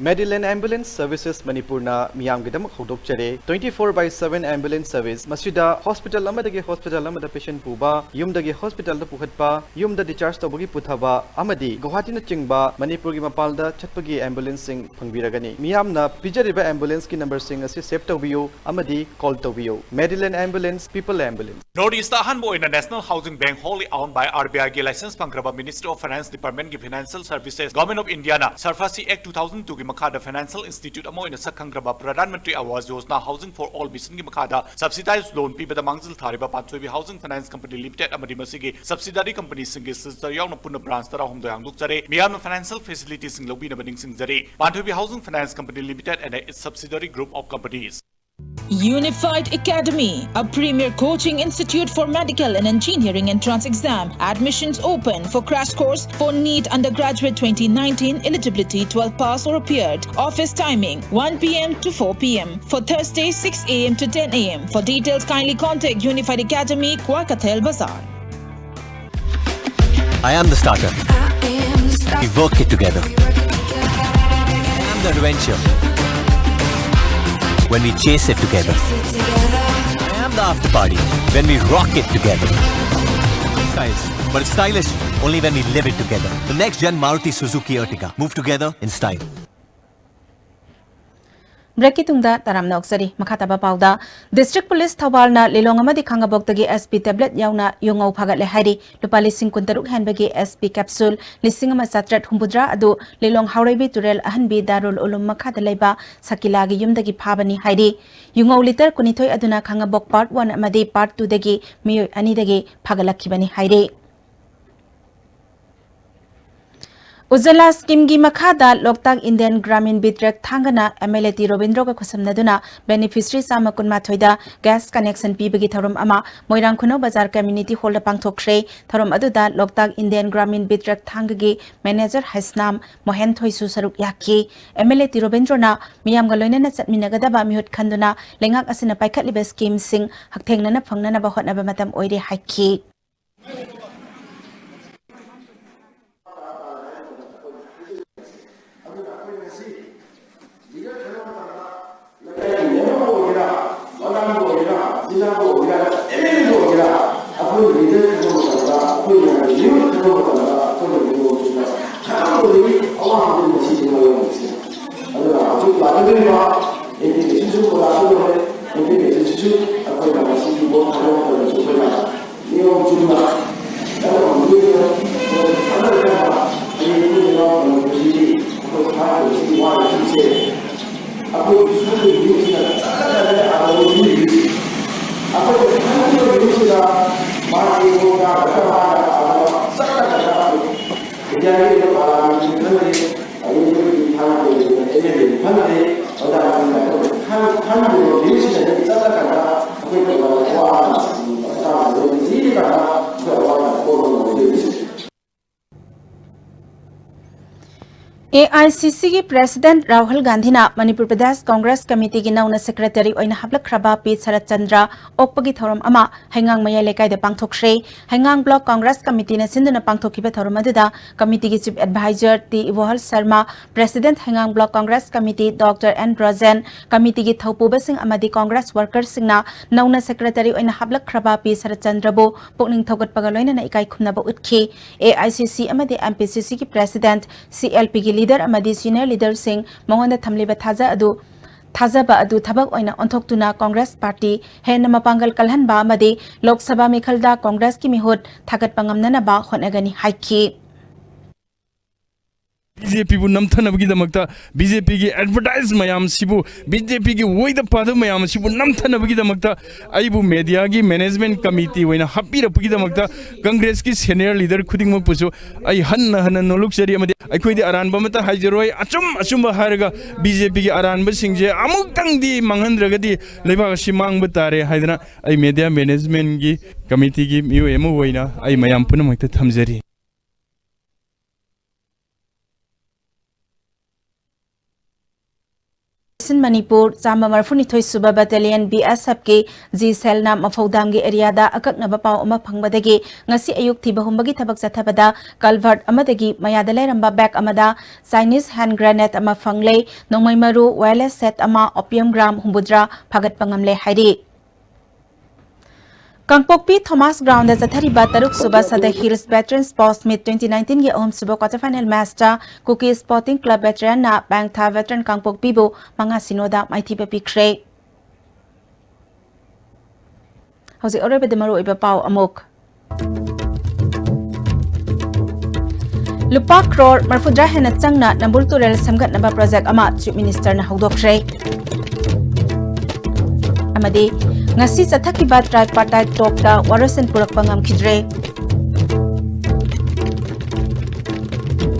Medilane Ambulance Services ꯃꯅꯤꯄꯨꯔꯅ ꯃꯤꯌꯥꯝꯒꯤꯗꯃꯛ ꯍꯧꯗꯣꯛꯆꯔꯦ twenty four by seven ambulance service꯫ ꯃꯁꯤꯗ hospital ꯑꯃꯗꯒꯤ hospital ꯑꯃꯗ patient ꯄꯨꯕ, ꯌꯨꯝꯗꯒꯤ hospital ꯗ ꯄꯨꯈꯠꯄ, ꯌꯨꯝꯗ discharge ꯇꯧꯕꯒꯤ ꯄꯨꯊꯕ, ꯑꯃꯗꯤ ꯒꯨꯋꯥꯍꯥꯇꯤꯅꯆꯤꯡꯕ ꯃꯅꯤꯄꯨꯔꯒꯤ ꯃꯄꯥꯟꯗ ꯆꯠꯄꯒꯤ ambulance ꯁꯤꯡ ꯐꯪꯕꯤꯔꯒꯅꯤ꯫ ꯃꯤꯌꯥꯝꯅ ꯄꯤꯖꯔꯤꯕ ambulance ꯀꯤ number ꯁꯤꯡ ꯑꯁꯤ save ꯇꯧꯕꯤꯌꯨ ꯑꯃꯗꯤ call ꯇꯧꯕꯤꯌꯨ꯫ Medilane Ambulance, People Ambulance꯫ North East ꯇ ꯑꯍꯥꯟꯕ ꯑꯣꯏꯅ National Housing Bank, wholly owned by R B I ꯒꯤ license ꯐꯪꯈ꯭ꯔꯕ Ministry of Finance Department ꯀꯤ Financial Services, Government of India ꯅ SARFAESI Act two thousand two ꯒꯤ ꯃꯈꯥꯗ financial institute ꯑꯃ ꯑꯣꯏꯅ ꯁꯛ ꯈꯪꯈ꯭ꯔꯕ Pradhan Mantri Awas Yojana Housing for All mission ꯒꯤ ꯃꯈꯥꯗ subsidized loan ꯄꯤꯕꯗ ꯃꯥꯡꯖꯤꯜ ꯊꯥꯔꯤꯕ ꯄꯥꯟꯊꯣꯏꯕꯤ Housing Finance Company Limited ꯑꯃꯗꯤ ꯃꯁꯤꯒꯤ subsidiary company ꯁꯤꯡꯒꯤ sister ꯌꯥꯎꯅ ꯄꯨꯟꯅ branch ꯇꯔꯥꯍꯨꯝꯗꯣꯏ ꯍꯥꯡꯗꯣꯛꯆꯔꯦ꯫ ꯃꯤꯌꯥꯝꯅ financial facility ꯁꯤꯡ ꯂꯧꯕꯤꯅꯕ ꯅꯤꯡꯁꯤꯡꯖꯔꯤ꯫ ꯄꯥꯟꯊꯣꯏꯕꯤ Housing Finance Company Limited and its subsidiary group of companies꯫ Unified Academy, a premier coaching institute for medical and engineering entrance exam. Admissions open for crash course for NEET undergraduate twenty nineteen eligibility, twelve pass or appeared. Office timing one p m to four p m. For Thursday, six a m to ten a m. For details, kindly contact Unified Academy, Kwarkathel Bazaar. I am the starter. We work it together. I am the adventure. When we chase it together. I am the after party. When we rock it together. Styles, but it's stylish only when we live it together. The next gen Maruti Suzuki Ertiga. Move together in style. ꯕ꯭ꯔꯦꯛꯀꯤ ꯇꯨꯡꯗ ꯇꯔꯥꯝꯅ ꯑꯣꯛꯆꯔꯤ꯫ ꯃꯈꯥ ꯇꯥꯕ ꯄꯥꯎꯗ, district police ꯊꯧꯕꯥꯜꯅ ꯂꯤꯂꯣꯡ ꯑꯃꯗꯤ ꯈꯥꯡꯉꯕꯣꯛꯇꯒꯤ S P tablet ꯌꯥꯎꯅ ꯌꯨꯉꯧ ꯐꯥꯒꯠꯂꯦ ꯍꯥꯏꯔꯤ꯫ ꯂꯨꯄꯥ ꯂꯤꯁꯤꯡ ꯀꯨꯟꯇꯔꯨꯛ ꯍꯦꯟꯕꯒꯤ ꯑꯦꯁ ꯄꯤ ꯀꯦꯞꯁꯨꯜ ꯂꯤꯁꯤꯡ ꯑꯃ ꯆꯥꯇ꯭ꯔꯦꯠ ꯍꯨꯝꯐꯨꯇꯔꯥ ꯑꯗꯨ ꯂꯤꯂꯣꯡ ꯍꯥꯎꯔꯩꯕꯤ ꯇꯨꯔꯦꯜ ꯑꯍꯟꯕꯤ ꯗꯥꯔꯨꯜ ꯎꯂꯨꯝ ꯃꯈꯥꯗ ꯂꯩꯕ ꯁꯀꯤꯂꯥꯒꯤ ꯌꯨꯝꯗꯒꯤ ꯐꯥꯕꯅꯤ ꯍꯥꯏꯔꯤ꯫ ꯌꯨꯉꯧ ꯂꯤꯇꯔ ꯀꯨꯟꯅꯤꯊꯣꯏ ꯑꯗꯨꯅ ꯈꯥꯡꯉꯕꯣꯛ ꯄꯥꯔꯠ ꯋꯥꯟ ꯑꯃꯗꯤ ꯄꯥꯔꯠ ꯇꯨꯗꯒꯤ ꯃꯤꯑꯣꯏ ꯑꯅꯤꯗꯒꯤ ꯐꯥꯒꯠꯂꯛꯈꯤꯕꯅꯤ ꯍꯥꯏꯔꯤ꯫ ꯎꯖꯥꯂꯥ ꯁ꯭ꯀꯤꯝꯒꯤ ꯃꯈꯥꯗ ꯂꯣꯛꯇꯥꯛ ꯏꯟꯗꯤꯌꯟ ꯒ꯭ꯔꯥꯃꯤꯟ ꯕꯤꯇ꯭ꯔꯦꯛ ꯊꯥꯡꯒꯅ ꯑꯦꯝ ꯑꯦꯜ ꯑꯦ ꯇꯤ ꯔꯣꯕꯤꯟꯗ꯭ꯔꯣꯒ ꯈꯨꯠꯁꯝꯅꯗꯨꯅ ꯕꯦꯅꯤꯐꯤꯁꯔꯤ ꯆꯥꯝꯃ ꯀꯨꯟꯃꯥꯊꯣꯏꯗ ꯒ꯭ꯌꯥꯁ ꯀꯅꯦꯛꯁꯟ ꯄꯤꯕꯒꯤ ꯊꯧꯔꯝ ꯑꯃ ꯃꯣꯏꯔꯥꯡ ꯈꯨꯅꯧ ꯕꯖꯥꯔ ꯀꯝꯃ꯭ꯌꯨꯅꯤꯇꯤ ꯍꯣꯜꯗ ꯄꯥꯡꯊꯣꯛꯈ꯭ꯔꯦ꯫ ꯊꯧꯔꯝ ꯑꯗꯨꯗ ꯂꯣꯛꯇꯥꯛ ꯏꯟꯗꯤꯌꯟ ꯒ꯭ꯔꯥꯃꯤꯟ ꯕꯤꯇ꯭ꯔꯦꯛ ꯊꯥꯡꯒꯒꯤ ꯃꯦꯅꯦꯖꯔ ꯍꯩꯁꯅꯥꯝ ꯃꯣꯍꯦꯟ ꯊꯣꯏꯁꯨ ꯁꯔꯨꯛ ꯌꯥꯈꯤ꯫ ꯑꯦꯝ ꯑꯦꯜ ꯑꯦ ꯇꯤ ꯔꯣꯕꯤꯟꯗ꯭ꯔꯣꯅ ꯃꯤꯌꯥꯝꯒ ꯂꯣꯏꯅꯅ ꯆꯠꯃꯤꯟꯅꯒꯗꯕ ꯃꯤꯍꯨꯠ ꯈꯟꯗꯨꯅ ꯂꯩꯉꯥꯛ ꯑꯁꯤꯅ ꯄꯥꯏꯈꯠꯂꯤꯕ ꯁ꯭ꯀꯤꯝꯁꯤꯡ ꯍꯛꯊꯦꯡꯅꯅ ꯐꯪꯅꯅꯕ ꯍꯣꯠꯅꯕ ꯃꯇꯝ ꯑꯣꯏꯔꯦ ꯍꯥꯏꯈꯤ꯫ ꯑꯗꯨꯅ ꯑꯩꯈꯣꯏ ꯉꯁꯤ ꯂꯤꯗꯔ ꯈꯟꯕ ꯃꯇꯝꯗ ꯂꯩꯀꯥꯏꯒꯤ ꯃꯦꯝꯕꯔ ꯑꯣꯏꯒꯦꯔꯥ, ꯃꯅꯥꯛꯇ ꯑꯣꯏꯒꯦꯔꯥ, ꯖꯤꯂꯥꯗ ꯑꯣꯏꯒꯦꯔꯥ, ꯑꯦꯝ ꯑꯦꯜ ꯑꯦꯗ ꯑꯣꯏꯒꯦꯔꯥ, ꯑꯩꯈꯣꯏ ꯂꯤꯗꯔ ꯈꯟꯕ ꯃꯇꯝꯗ, ꯑꯩꯈꯣꯏ ꯃꯌꯥꯝꯒꯤ ꯃꯤꯍꯨꯠ ꯈꯟꯕ ꯃꯇꯝꯗ ꯑꯩꯈꯣꯏꯅ ꯅꯤꯌꯣꯝ ꯆꯨꯝꯅ ꯈꯟꯕꯗꯒꯤ ꯑꯋꯥꯕꯗꯨ ꯃꯁꯤꯗꯤ ꯃꯥꯌꯣꯛꯅꯕꯁꯦ꯫ ꯑꯗꯨꯅ ꯍꯧꯖꯤꯛ ꯂꯥꯛꯀꯗꯧꯔꯤꯕ ꯑꯦꯝ ꯄꯤ ꯀꯦꯁꯤꯁꯨ ꯀꯣꯂꯥꯁꯨ ꯂꯣꯏꯔꯦ, ꯑꯦꯝ ꯄꯤ ꯀꯦꯁꯤꯁꯨ ꯑꯩꯈꯣꯏꯅ ꯃꯁꯤꯒꯤ ꯚꯣꯠ ꯊꯥꯗꯕ ꯃꯇꯝꯗꯁꯨ ꯑꯩꯈꯣꯏꯅ ꯅꯤꯌꯣꯝ ꯆꯨꯝꯅ ꯊꯥꯗꯔꯒ ꯍꯌꯦꯡ ꯄꯨꯝꯅꯃꯛ ꯃꯅꯤꯄꯨꯔꯁꯤꯒꯤ ꯑꯩꯈꯣꯏ ꯊꯥꯔꯤꯕꯁꯤꯒꯤ ꯋꯥꯔꯤꯕꯁꯤꯡꯁꯦ ꯑꯩꯈꯣꯏ ꯏꯁꯥꯒꯤ ꯌꯨꯝꯁꯤꯗ ꯆꯠꯂꯒ ꯑꯩꯈꯣꯏ ꯈꯪꯕ ꯌꯨꯝꯁꯤꯗ ꯃꯥꯁꯤ ꯆꯠꯂꯒ ꯏꯟꯗꯤꯌꯥꯒꯤ ꯑꯣꯏꯕ ꯄꯥꯔꯂꯥꯃꯦꯟꯠ ꯈꯪꯗꯦ, ꯑꯗꯨꯗꯒꯤ ꯊꯥꯡꯒꯤ ꯑꯦꯝ ꯑꯦꯜ ꯑꯦ ꯈꯪꯗꯦ, ꯑꯣꯖꯥꯁꯤꯡꯅ ꯑꯩꯈꯣꯏ ꯍꯥꯏꯔꯤꯕ ꯚꯤꯁꯤꯗ ꯆꯠꯂꯀꯥꯟꯗ ꯑꯩꯈꯣꯏ ꯀꯩꯅꯣ ꯑꯋꯥ ꯑꯅꯥ ꯃꯇꯥꯡꯗ ꯊꯤꯔꯀꯥꯟꯗ ꯑꯩꯈꯣꯏ ꯑꯋꯥ ꯑꯅꯥ ꯀꯣꯛꯅꯕ ꯑꯣꯏꯗꯣꯏꯅꯤ꯫ ꯑꯦ ꯑꯥꯏ ꯁꯤ ꯁꯤꯒꯤ ꯄ꯭ꯔꯦꯁꯤꯗꯦꯟꯠ ꯔꯥꯍꯨꯜ ꯒꯥꯟꯙꯤꯅ ꯃꯅꯤꯄꯨꯔ ꯄ꯭ꯔꯗꯦꯁ ꯀꯣꯡꯒ꯭ꯔꯦꯁ ꯀꯃꯤꯇꯤꯒꯤ ꯅꯧꯅ ꯁꯦꯀ꯭ꯔꯦꯇꯔꯤ ꯑꯣꯏꯅ ꯍꯥꯞꯂꯛꯈ꯭ꯔꯕ ꯄꯤ ꯁꯔꯠ ꯆꯟꯗ꯭ꯔ ꯑꯣꯛꯄꯒꯤ ꯊꯧꯔꯝ ꯑꯃ ꯍꯩꯉꯥꯡ ꯃꯌꯥꯏ ꯂꯩꯀꯥꯏꯗ ꯄꯥꯡꯊꯣꯛꯈ꯭ꯔꯦ꯫ ꯍꯩꯉꯥꯡ ꯕ꯭ꯂꯣꯛ ꯀꯣꯡꯒ꯭ꯔꯦꯁ ꯀꯃꯤꯇꯤꯅ ꯁꯤꯟꯗꯨꯅ ꯄꯥꯡꯊꯣꯛꯈꯤꯕ ꯊꯧꯔꯝ ꯑꯗꯨꯗ ꯀꯃꯤꯇꯤꯒꯤ chief adviser T Ibohal Sharma, president ꯍꯩꯉꯥꯡ block Congress committee doctor N Rojen, ꯀꯃꯤꯇꯤꯒꯤ ꯊꯧꯄꯨꯕꯁꯤꯡ ꯑꯃꯗꯤ ꯀꯣꯡꯒ꯭ꯔꯦꯁ ꯋꯥꯔꯀꯔꯁꯤꯡꯅ ꯅꯧꯅ ꯁꯦꯀ꯭ꯔꯦꯇꯔꯤ ꯑꯣꯏꯅ ꯍꯥꯞꯂꯛꯈ꯭ꯔꯕ ꯄꯤ ꯁꯔꯠ ꯆꯟꯗ꯭ꯔꯕꯨ ꯄꯨꯛꯅꯤꯡ ꯊꯧꯒꯠꯄꯒ ꯂꯣꯏꯅꯅ ꯏꯀꯥꯏ ꯈꯨꯝꯅꯕ ꯎꯠꯈꯤ꯫ ꯑꯦ ꯑꯥꯏ ꯁꯤ ꯁꯤ ꯑꯃꯗꯤ ꯑꯦꯝ ꯄꯤ ꯁꯤ ꯁꯤꯒꯤ ꯄ꯭ꯔꯦꯁꯤꯗꯦꯟꯠ, ꯁꯤ ꯑꯦꯜ ꯄꯤꯒꯤ ꯂꯤꯗꯔ ꯑꯃꯗꯤ ꯁꯤꯅꯤꯌꯔ ꯂꯤꯗꯔꯁꯤꯡ ꯃꯉꯣꯟꯗ ꯊꯝꯂꯤꯕ ꯊꯥꯖ ꯑꯗꯨ, ꯊꯥꯖꯕ ꯑꯗꯨ ꯊꯕꯛ ꯑꯣꯏꯅ ꯑꯣꯟꯊꯣꯛꯇꯨꯅ ꯀꯣꯡꯒ꯭ꯔꯦꯁ ꯄꯥꯔꯇꯤ ꯍꯦꯟꯅ ꯃꯄꯥꯡꯒꯜ ꯀꯜꯍꯟꯕ ꯑꯃꯗꯤ ꯂꯣꯛ ꯁꯚꯥ ꯃꯤꯈꯜꯗ ꯀꯣꯡꯒ꯭ꯔꯦꯁꯀꯤ ꯃꯤꯍꯨꯠ ꯊꯥꯒꯠꯄ ꯉꯝꯅꯅꯕ ꯍꯣꯠꯅꯒꯅꯤ ꯍꯥꯏꯈꯤ꯫ ꯕꯤ ꯖꯦ ꯄꯤꯕꯨ ꯅꯝꯊꯅꯕꯒꯤꯗꯃꯛꯇ, ꯕꯤ ꯖꯦ ꯄꯤꯒꯤ ꯑꯦꯗꯚꯔꯇꯥꯏꯖ ꯃꯌꯥꯝꯁꯤꯕꯨ, ꯕꯤ ꯖꯦ ꯄꯤꯒꯤ ꯑꯣꯏꯗ ꯄꯥꯗꯕ ꯃꯌꯥꯝ ꯑꯁꯤꯕꯨ ꯅꯝꯊꯅꯕꯒꯤꯗꯃꯛꯇ ꯑꯩꯕꯨ ꯃꯦꯗꯤꯌꯥꯒꯤ ꯃꯦꯅꯦꯖꯃꯦꯟꯠ ꯀꯃꯤꯇꯤ ꯑꯣꯏꯅ ꯍꯥꯞꯄꯤꯔꯛꯄꯒꯤꯗꯃꯛꯇ ꯀꯪꯒ꯭ꯔꯦꯁꯀꯤ ꯁꯦꯅꯤꯌꯔ ꯂꯤꯗꯔ ꯈꯨꯗꯤꯡꯃꯛꯄꯨꯁꯨ ꯑꯩ ꯍꯟꯅ ꯍꯟꯅ ꯅꯣꯂꯨꯛꯆꯔꯤ꯫ ꯑꯃꯗꯤ ꯑꯩꯈꯣꯏꯗꯤ ꯑꯔꯥꯟꯕ ꯑꯃꯠꯇ ꯍꯥꯏꯖꯔꯣꯏ, ꯑꯆꯨꯝ ꯑꯆꯨꯝꯕ ꯍꯥꯏꯔꯒ ꯕꯤ ꯖꯦ ꯄꯤꯒꯤ ꯑꯔꯥꯟꯕꯁꯤꯡꯁꯦ ꯑꯃꯨꯛꯇꯪꯗꯤ ꯃꯥꯡꯍꯟꯗ꯭ꯔꯒꯗꯤ ꯂꯩꯕꯥꯛ ꯑꯁꯤ ꯃꯥꯡꯕ ꯇꯥꯔꯦ ꯍꯥꯏꯗꯅ ꯑꯩ ꯃꯦꯗꯤꯌꯥ ꯃꯦꯅꯦꯖꯃꯦꯟꯠꯀꯤ ꯀꯃꯤꯇꯤꯒꯤ ꯃꯤꯑꯣꯏ ꯑꯃ ꯑꯣꯏꯅ ꯑꯩ ꯃꯌꯥꯝ ꯄꯨꯝꯅꯃꯛꯇ ꯊꯝꯖꯔꯤ꯫ ꯏꯁꯟ ꯃꯅꯤꯄꯨꯔ ꯆꯥꯝꯃ ꯃꯔꯤꯐꯨꯅꯤꯊꯣꯏ ꯁꯨꯕ ꯕꯦꯇꯥꯂꯤꯌꯟ ꯕꯤ ꯑꯦꯁ ꯑꯦꯐꯀꯤ ꯖꯤ ꯁꯦꯜꯅ ꯃꯐꯧꯗꯥꯝꯒꯤ ꯑꯦꯔꯤꯌꯥꯗ ꯑꯀꯛꯅꯕ ꯄꯥꯎ ꯑꯃ ꯐꯪꯕꯗꯒꯤ ꯉꯁꯤ ꯑꯌꯨꯛ ꯊꯤꯕ ꯍꯨꯝꯕꯒꯤ ꯊꯕꯛ ꯆꯠꯊꯕꯗ ꯀꯜꯚꯔꯠ ꯑꯃꯗꯒꯤ ꯃꯌꯥꯗ ꯂꯩꯔꯝꯕ ꯕꯦꯒ ꯑꯃꯗ ꯆꯥꯏꯅꯤꯁ ꯍꯦꯟ ꯒ꯭ꯔꯦꯅꯦꯗ ꯑꯃ ꯐꯪꯂꯦ꯫ ꯅꯣꯡꯃꯩ ꯃꯔꯨ, ꯋꯥꯌꯔꯂꯦꯁ ꯁꯦꯠ ꯑꯃ, ꯑꯣꯄꯤꯌꯝ ꯒ꯭ꯔꯥꯝ ꯍꯨꯝꯐꯨꯇꯔꯥ ꯐꯥꯒꯠꯄ ꯉꯝꯂꯦ ꯍꯥꯏꯔꯤ꯫ ꯀꯥꯡꯄꯣꯛꯄꯤ ꯊꯣꯃꯥꯁ ꯒ꯭ꯔꯥꯎꯟꯗ ꯆꯠꯊꯔꯤꯕ ꯇꯔꯨꯛ ꯁꯨꯕ ꯁꯗ ꯍꯤꯜꯁ ꯚꯦꯇꯔꯟ ꯁ꯭ꯄꯣꯔꯠꯁ ꯃꯤꯠ ꯇ꯭ꯋꯦꯟꯇꯤ ꯅꯥꯏꯟꯇꯤꯟꯒꯤ ꯑꯍꯨꯝ ꯁꯨꯕ ꯀ꯭ꯋꯥꯇꯔ ꯐꯥꯏꯅꯦꯜ ꯃꯦꯆꯇ ꯀꯨꯀꯤ ꯁ꯭ꯄꯣꯔꯇꯤꯡ ꯀ꯭ꯂꯕ ꯚꯦꯇꯔꯟꯅ ꯄꯦꯡꯊꯥ ꯚꯦꯇꯔꯟ ꯀꯥꯡꯄꯣꯛꯄꯤꯕꯨ ꯃꯉꯥ ꯁꯤꯅꯣꯗ ꯃꯥꯏꯊꯤꯕ ꯄꯤꯈ꯭ꯔꯦ꯫ ꯍꯧꯖꯤꯛ ꯑꯔꯣꯏꯕꯗ ꯃꯔꯨꯑꯣꯏꯕ ꯄꯥꯎ ꯑꯃꯨꯛ꯫ ꯂꯨꯄꯥ ꯀ꯭ꯔꯣꯔ ꯃꯔꯤꯐꯨꯇꯔꯥ ꯍꯦꯟꯅ ꯆꯪꯅ ꯅꯝꯕꯨꯜ ꯇꯨꯔꯦꯜ ꯁꯦꯝꯒꯠꯅꯕ ꯄ꯭ꯔꯣꯖꯦꯛ ꯑꯃ ꯆꯤꯐ ꯃꯤꯅꯤꯁꯇꯔꯅ ꯍꯧꯗꯣꯛꯈ꯭ꯔꯦ꯫ ꯑꯃꯗꯤ ꯉꯁꯤ ꯆꯠꯊꯈꯤꯕ tripartite talkꯇ ꯋꯥꯔꯣꯏꯁꯤꯟ ꯄꯨꯔꯛꯄ ꯉꯝꯈꯤꯗ꯭ꯔꯦ꯫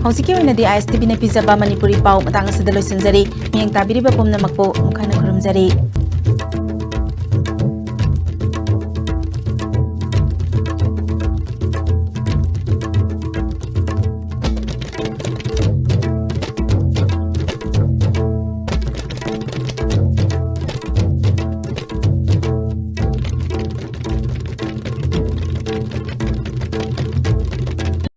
ꯍꯧꯖꯤꯛꯀꯤ ꯑꯣꯏꯅꯗꯤ ꯑꯥꯏ ꯑꯦꯁ ꯇꯤ ꯚꯤꯅ ꯄꯤꯖꯕ ꯃꯅꯤꯄꯨꯔꯤ ꯄꯥꯎ ꯃꯇꯥꯡ ꯑꯁꯤꯗ ꯂꯣꯏꯁꯤꯟꯖꯔꯤ꯫ ꯃꯤꯠꯌꯦꯡ ꯇꯥꯕꯤꯔꯤꯕ ꯄꯨꯝꯅꯃꯛꯄꯨ ꯑꯃꯨꯛ ꯍꯟꯅ ꯈꯨꯔꯨꯝꯖꯔꯤ꯫ ꯊꯝꯖꯔꯤ꯫